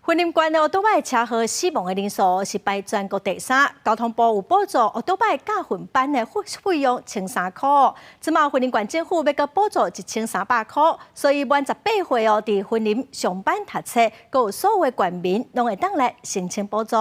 雲林縣的歐多擺車禍死亡的人數是排全國第三，交通部有補助歐多擺駕訓班的費用千三箍，這馬雲林縣政府欲閣補助1300箍，所以滿18歲哦，佇雲林上班讀冊，閣有所有縣民攏會當來申請補助。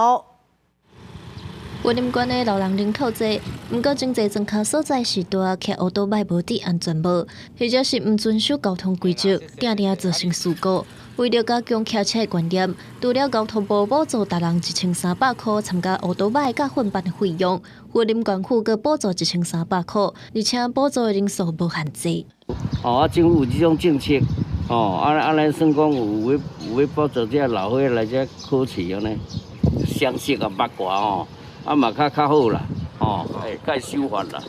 雲林縣的老人人口濟，毋過真濟莊跤所在是拄仔騎歐多擺無戴安全帽，或者是毋遵守交通規則，定定造成事故。為著加強騎車的觀念，除了交通部補助逐人1300箍參加歐多擺駕訓班的費用，雲林縣府閣補助一千三百箍，而且補助的人數無限制。哦，啊，政府有這種政策，哦，啊啊，咱算講有欲補助這老歲仔來遮考試按呢，相識啊，八卦吼，啊嘛較好啦，哦，會較守法啦。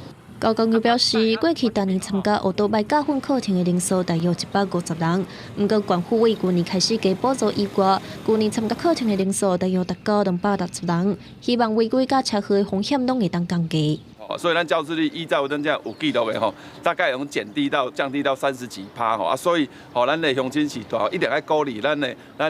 高工又表示，過去逐年參加歐多擺駕訓課程的人數大約150人，毋過縣府為舊年開始加補助以外，舊年參加課程的人數大約達到260人，希望違規佮車禍的風險攏會當降低。所以咱肇事率依照咱這有記錄的吼，大概用減低到降低到30幾趴吼啊，所以吼，咱的鄉親序大一定愛鼓勵咱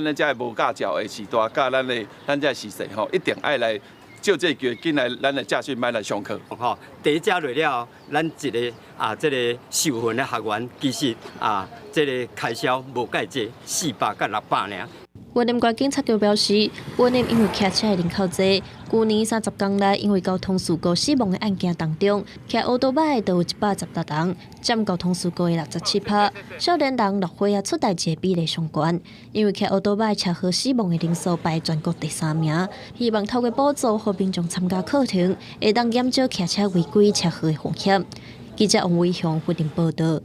的這無駕照的序大，佮咱這序細吼，一定愛來藉這個機會進來咱的駕訓班來上課。吼，第一只落了後，咱一个啊，這個受訓的學員其實啊，這個開銷無蓋濟，400佮600爾。雲林縣警察局表示，雲林因為騎車的人口濟，舊年30工內因為交通事故死亡的案件當中，騎歐多擺的就有116人，佔交通事故的67趴。少年人老歲仔出代誌的比例上懸，因為騎歐多擺車禍死亡的人數排全國第三名。希望透過補助，予民眾參加課程，會當減少騎車違規車禍的風險。記者王偉雄雲林報道。